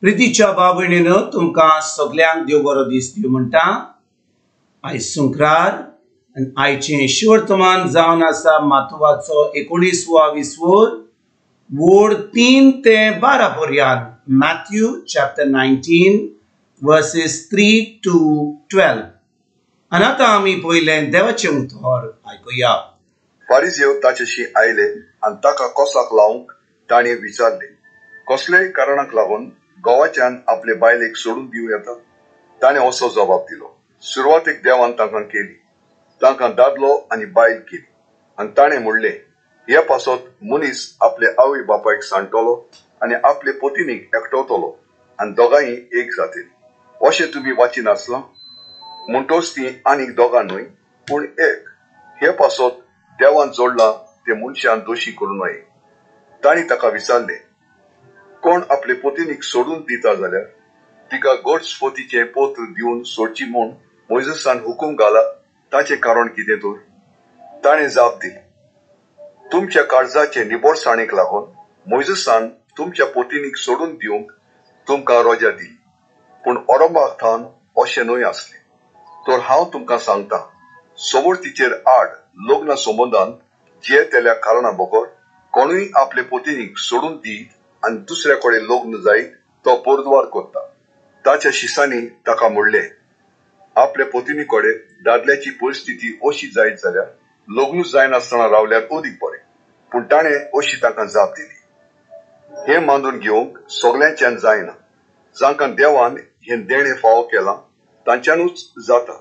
प्रितीच्या भाव भयणीनो, तुमकां सगल्यांक देव बरो दीस दिवं म्हणटा। आयज शुक्रार आनी आयचें शिवर्तमान जावन आसा मातुवाचो 19वो विसवोर वोड 3 ते 12 पर्यंत। Matthew chapter 19 versus 3 to 12। आनी आतां आमी पयलें देवाचें उतर आयकुया। फारिजेव ताचेशी आयले आनी ताका कोसाक लावंक ताणें विचारलें, कसलेय कारणाक लागून गोवाच्यान आपले बायलेक सोडून दिवं येता? ताणें असो जबाब दिलो, सुरवातेक देवान तांकां केली, तांकां दादलो आनी बायल केली। आनी ताणें म्हणलें, हे पासत मनीस आपले आवय बापायक सांडटलो आनी आपले पतिनीक एकटवतलो आनी दोगांय एक जातली। अशें तुमी वाचिनासलां? म्हणटोच ती आनीक दोगां न्हय पूण एक। हे पासत देवान जोडला ते मनशान दोशी करूं नये। तांणी ताका विचारलें, कोण आपले पतिनीक सोडून दिता जाल्यार तिका गोडस्पतीचें पत्र दिवन सोडची म्हूण मोयजेसान हुकूम घाला, ताचें कारण कितें तर? ताणें जाप दिली, तुमच्या काळजाचे निबोळसाणेक लागून मोयजेसान तुमच्या पतिनीक सोडून दिवंक तुमकां रजा दिली, पूण ओरंबाक थावन अशें न्हय आसलें। तर हांव तुमकां सांगता, सोबरतीचेर आड लग्ना संबंदान जियेतल्या कारणा बगर कोणूय आपले पतिनीक सोडून दीत आनी दुसऱ्या कडेन लग्न जायत तो पोरद्वार करता। ताच्या शिसांनी ताका म्हणलें, आपले पतिनी कडेन दादल्याची परिस्थिती अशी जायत जाल्यार लग्नूच जायनासतना रावल्यार अदीक बरें। पूण ताणें अशी तांकां जाप दिली, हें मानून घेवंक सगल्यांच्यान जायना, जांकां देवान हें देणें फावो केलां तांच्यानूच जाता।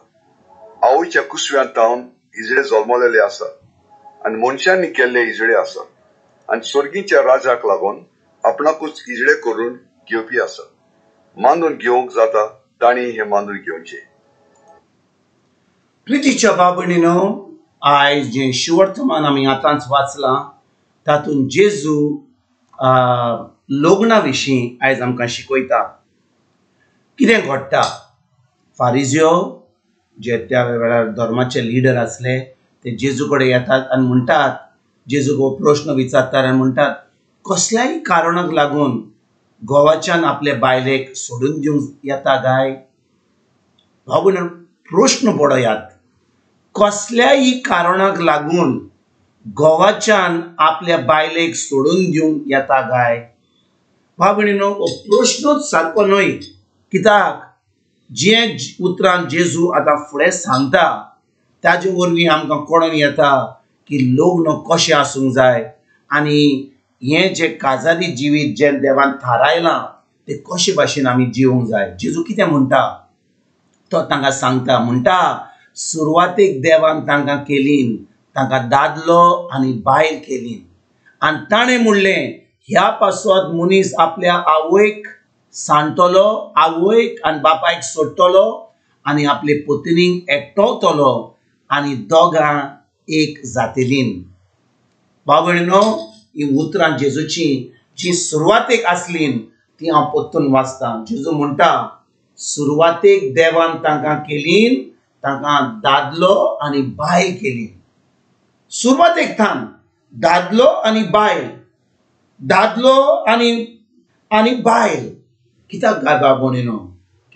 आवयच्या कुसव्यांत तावन हिजडे जल्मलेले आसात आनी मनशांनी केल्ले हिजडे आसात आनी स्वर्गीच्या राजाक लागून आपणाकूच हिजडे करून घेवपी आसा। मानून घेवंक जाता तांणी हें मानून घेवचें। प्रितीच्या भाव भयणीनो, आयज जें शिवर्तमान आमी आतांच वाचलां तातूंत जेजू लग्ना विशीं आयज आमकां शिकयता। कितें घडटा, फारिजियो जे त्या वेळार धर्माचे लिडर आसले ते जेजू कडेन येतात आनी म्हणटात, जेजूक हो प्रश्न विचारतात आनी म्हणटात, कसल्याय कारणाक लागून गोवाच्यान आपले बायलेक सोडून दिवंक येता काय? भाव भयणीनो, प्रश्न पडयात, कसल्याय कारणाक लागून गोवाच्यान आपल्या बायलेक सोडून दिवंक येता काय? भाव भयणीनो, हो प्रश्नूच सारको न्हय। कित्याक जे उतरान जेजू आतां फुडें सांगता ताजे वरवीं आमकां कळोन येता की लग्न कशें आसूंक जाय आनी हें जें काजारी जिवीत जें देवान थारायलां तें कशे भाशेन आमी जिवंक जाय। जेजू कितें म्हणटा, तो तांकां सांगता, म्हणटा सुरवातेक देवान तांकां केलीन, तांकां दादलो आनी बायल केलीन आनी ताणें म्हणलें, ह्या पासत मनीस आपल्या आवयक सांडटलो, आवयक आनी बापायक सोडटलो आनी आपले पत्नीक एकटवतलो आनी दोगां एक जातलीं। भाव भयणीनो, ही उतरां जेजूची जी सुरवातेक आसलीं ती हांव परतून वाचतां। जेजू म्हणटा, सुरवातेक देवान तांकां केलीन, तांकां दादलो आनी बायल केली। सुरवातेक थावन दादलो आनी बायल, दादलो आनी बायल। कित्याक काय भाव भयणीनो?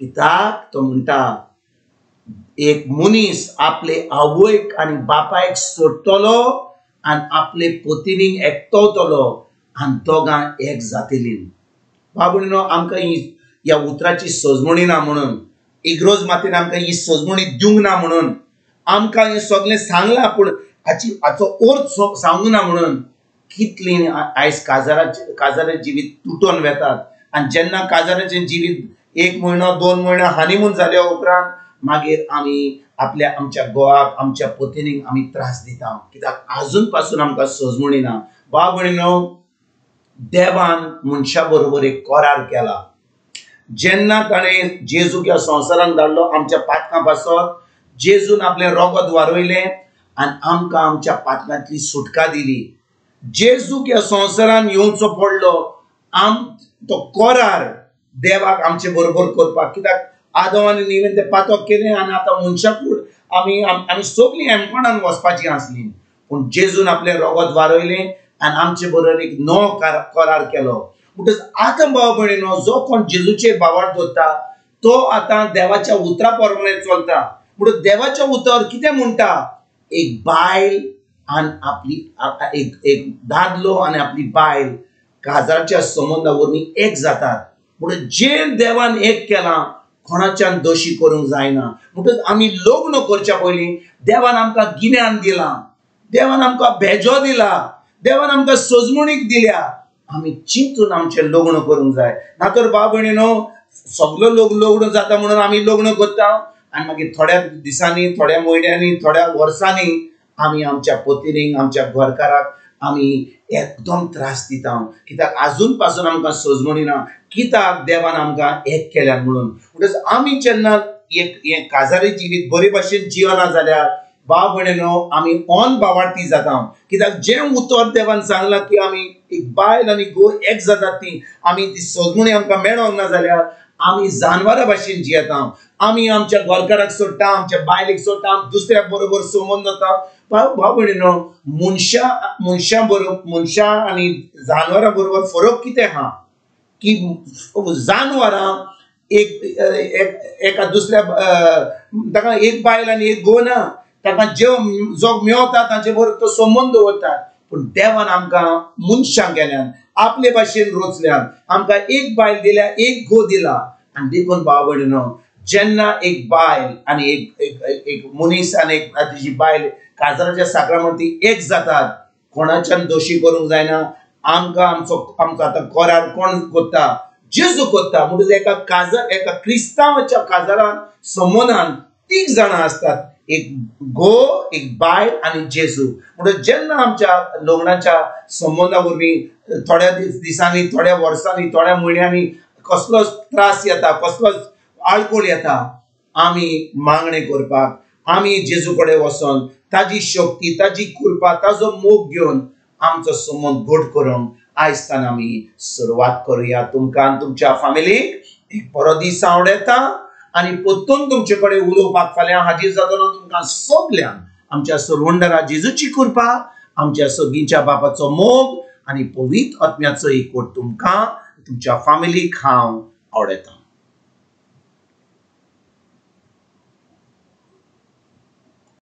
कित्याक तो म्हणटा, एक मनीस आपले आवयक आनी बापायक सोडटलो आनी आपले पतिनीक एकटवतलो आनी दोगां एक जातलीं। भाव भयणीनो, आमकां ही ह्या उतराची सजमणी ना म्हणून, इग्रोज मातेन आमकां ही सजमणी दिवंक ना म्हणून, आमकां हें सगळें सांगलां पूण हाचो अर्थ सांगूंक ना म्हणून कितलीं आयज काजाराचें जिवीत तुटोन वेतात। आनी जेन्ना काजाराचें जिवीत 1 म्हयनो 2 म्हयनो हनीमून जाल्या उपरांत मागीर आमी आपल्या आमच्या गोवाक, आमच्या पतिनीक आमी त्रास दिता, कित्याक आजून पासून आमकां सजमणी ना। भाव भयणीनो, देवान मनशा बरोबर एक करार केला। जेन्ना ताणें जेजूक ह्या संवसारांत धाडलो आमच्या पातकां पासत, जेजून आपलें रोगत वारयलें आनी आमकां आमच्या पातकांतली सुटका दिली। जेजूक ह्या संवसारांत येवचो पडलो तो करार देवाक आमचे बरोबर करपाक, कित्याक आदम आनी निवेन ते पातक केलें आनी आतां मनशाकूड आमी आमी सगळीं एमपणान वचपाचीं आसलीं, पूण जेजून आपलें रोगत वारयलें आनी आमचे बरोबर एक नवो करार केलो। म्हणटच आतां भाव भयणीनो, जो कोण जेजूचेर भावार्थ दवरता तो आतां देवाच्या उतरा प्रमाणे चलता. म्हणून देवाच्या उतर कितें म्हणटा, एक बायल आनी आपली एक दादलो आनी आपली बायल काजाराच्या संबंदा वरवीं एक जातात. म्हणून जें देवान एक केलां कोणाच्यान दोशी करूंक जायना. म्हणटच आमी लग्न करच्या पयलीं देवान आमकां गिन्यान दिलां, देवान आमकां भेजो दिला, देवान आमकां सजमणीक दिल्या, आमी चिंतून आमचें लग्न करूंक जाय. ना तर भाव भयणीनो, सगलो लोक लग्न जाता म्हणून आमी लग्न करता आनी मागीर थोड्या दिसांनी, थोड्या म्हयन्यांनी, थोड्या वर्सांनी आमी आमच्या पतिनीक, आमच्या घरकाराक आमी एकदम त्रास दिता. कित्याक आजून पासून आमकां सजमणी ना, कित्याक देवान आमकां एक केल्या म्हणून. म्हणटच आमी जेन्ना एक हें काजारी जिवीत बरे भाशेन जिवना जाल्यार भाव भयणीनो आमी ऑन भावार्थी जाता. कित्याक जें उतर देवान सांगलां की आमी एक बायल आनी घोव एक जातात, ती आमी ती सजमणी आमकां मेळोंक ना जाल्यार आमी जानवरां भाशेन जियेता. आमी आमच्या घरकाराक सोडटा, आमच्या बायलेक सोडटा, दुसऱ्या बरोबर संबंद जाता. भाव भयणीनो, मनशां बरोबर, मनशां आनी जानवरां बरोबर फरक कितें आहा की जानवरां एक एका दुसऱ्या ताका एक बायल आनी एक घोव ना, ताका जो मेवता ताचे बरोबर तो संबंद दवरतात. पूण देवान आमकां मनशां केल्यान, आपले भाशेन रोचल्यान, आमकां एक बायल दिल्या, एक घोव दिला. आनी देखून भाव भयणीनो, जेन्ना एक बायल आनी एक एक मनीस आनी एक ताजी बायल काजाराच्या साक्रामंती एक जातात, कोणाच्यान दोशी करूंक जायना. आमकां आमचो आमचो आतां करार कोण करता, जेजू करता. म्हणटच एका क्रिस्तांवाच्या काजारान संबंदान 3 जाणां आसतात, एक घोव, एक बायल आनी जेजू. म्हणून जेन्ना आमच्या लग्नाच्या संबंदा वरवीं थोड्या दिसांनी, थोड्या वर्सांनी, थोड्या म्हयन्यांनी कसलोच त्रास येता, कसलोच आळकोळ येता, आमी मागणें करपाक, आमी जेजू कडेन वचोन ताजी शक्ती, ताजी कृपा, ताजो मोग घेवन आमचो संबंद घट करूंक आयजतान आमी सुरवात करुया. तुमकां आनी तुमच्या फामिलीक एक बरो दीस आवडटा आनी परतून तुमचे कडेन उलोवपाक फाल्यां हाजीर जातलो. तुमकां सगल्यांक आमच्या सरवंडरा जेजूची कृपा, आमच्या सगींच्या बापाचो मोग आनी पवित्र आत्म्याचो एकवट तुमकां तुमच्या फामिलीक हांव आवडटा.